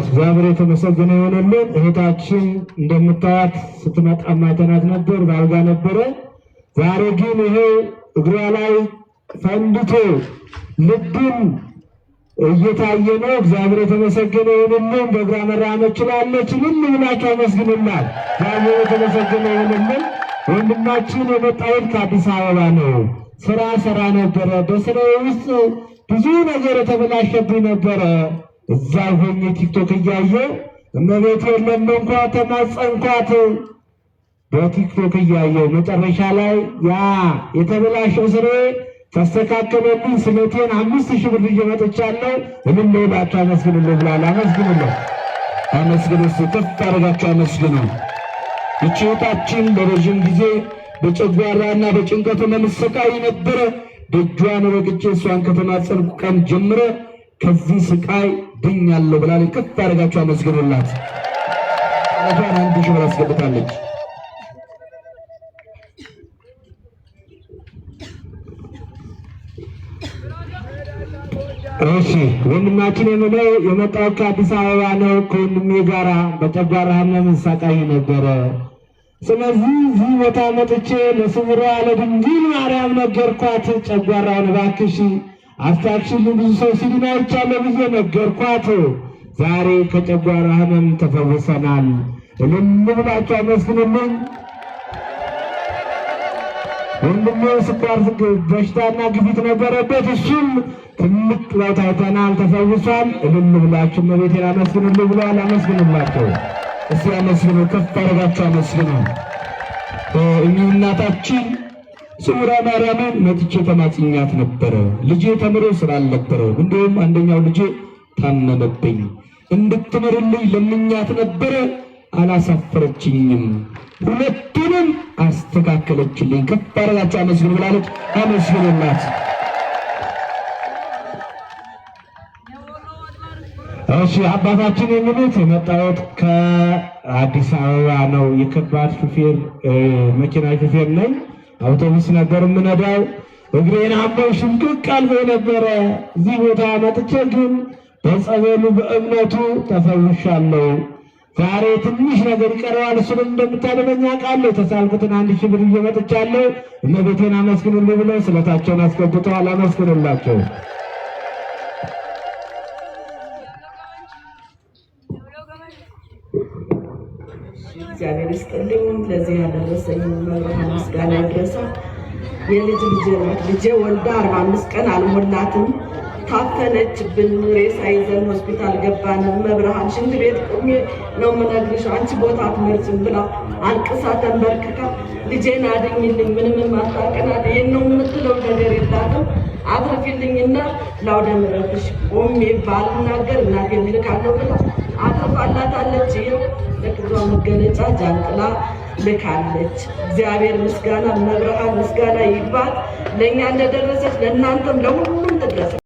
እግዚአብሔር የተመሰገነ ይሁንልን። እህታችን እንደምታያት ስትመጣ አይተናት ነበር፣ ባልጋ ነበረ። ዛሬ ግን ይሄው እግሯ ላይ ፈንድቶ ልብን እየታየ ነው። እግዚአብሔር የተመሰገነ ይሁንልን። በእግሯ መራመድ ችላለች። ምን ብላችሁ አመስግኑላት። እግዚአብሔር የተመሰገነ ይሁንልን። ወንድማችን የመጣሁት ከአዲስ አበባ ነው። ስራ ሰራ ነበረ። በስራዬ ውስጥ ብዙ ነገር የተበላሸብኝ ነበረ። እዛ ሆኜ ቲክቶክ እያየሁ እመቤቴን ለመንኳት፣ ተማጸንኳት። በቲክቶክ እያየሁ መጨረሻ ላይ ያ የተበላሸው ስሬ ተስተካከለልኝ። ስለቴን 5,000 ብር ይዤ መጥቻለሁ። እልል ብላችሁ አመስግኑልኝ ብሏል። አመስግኑልኝ፣ አመስግኑ፣ እስኪ ከፍ አድርጋችሁ አመስግኑ። ይህች እህታችን ለረዥም ጊዜ በጨጓራና በጭንቀት ህመም ስቃይ ነበረ። ደጇን ረግጬ እሷን ከተማጸንኩ ቀን ጀምረ ከዚህ ስቃይ ድኛለሁ ብላለች። ከፍ አድርጋችሁ አመስግኑላት። ቷን 1,000 ብር አስገብታለች። እሺ ወንድማችን የምለው የመጣው ከአዲስ አበባ ነው። ከወንድሜ ጋራ በጨጓራ ህመም እንሰቃይ ነበረ። ስለዚህ እዚህ ቦታ መጥቼ ለስውሯ ለድንግል ማርያም ነገርኳት። ጨጓራውን እባክሽ አስታክሽልኝ፣ ብዙ ሰው ሲድን አይቻለሁ ብዬ ነገርኳት። ዛሬ ከጨጓራ ህመም ተፈውሰናል። እልል ብላችሁ አመስግኑልኝ። ወንድሜ ስኳር በሽታና ግፊት ነበረበት። እሱም ትልቅ ለውጥ አይተናል፣ ተፈውሷል። እልል ብላችሁ እመቤቴን አመስግኑልኝ ብለዋል። አመስግኑላቸው። እስኪ አመስግኑ፣ ከፍ አድርጋችሁ አመስግኑ። እኚህ እናታችን ስውራ ማርያምን መጥቼ ተማጽኛት ነበረ። ልጄ ተምሮ ስላልነበረው እንዲሁም አንደኛው ልጄ ታመመብኝ፣ እንድትምርልኝ ለምኛት ነበረ። አላሳፈረችኝም። ሁለቱንም አስተካከለችልኝ። ከፍ አድርጋችሁ አመስግኑ ብላለች። አመስግኑላት። እሺ አባታችን የሚሉት የመጣሁት ከአዲስ አበባ ነው። የከባድ ሹፌር መኪና ሹፌር ነኝ። አውቶቡስ ነበር የምነዳው። እግሬን አሞኝ ሽምቅቅ አልፎ ነበረ። እዚህ ቦታ መጥቼ ግን በጸበሉ በእምነቱ ተፈውሻለሁ። ዛሬ ትንሽ ነገር ይቀረዋል። እሱንም እንደምታደመኝ አውቃለሁ። የተሳልኩትን 1,000 ብር ይዤ መጥቻለሁ። እመቤቴን አመስግኑልኝ ብለው ስለታቸውን አስገብተዋል። አመስግኑላቸው። እግዚአብሔር ይስጥልኝ። ለዚህ ያደረሰኝ መብርሃን ምስጋና ይድረሳል። የልጅ ልጄ ናት። ልጄ ወልዳ 45 ቀን አልሞላትም። ታፈነችብን። ሬሳ ይዘን ሆስፒታል ገባን። መብርሃን ሽንት ቤት ቆሜ ነው የምነግርሽ፣ አንቺ ቦታ አትመርጭም ብላ አልቅሳ ተንበርክካ ልጄን አድኝልኝ፣ ምንም የማታውቅ ናት፣ ይሄን ነው የምትለው ነገር የላትም፣ አትርፊልኝና ላውደ ምሕረትሽ ቆሜ ባልናገር እናቴን እልካለሁ ብላ አትርፋላታለች። ይኸው ለክብሯ መገለጫ ጃንጥላ ልካለች። እግዚአብሔር ምስጋና መብርሃን ምስጋና ይግባት። ለእኛ እንደደረሰች ለእናንተም ለሁሉም ትድረስ።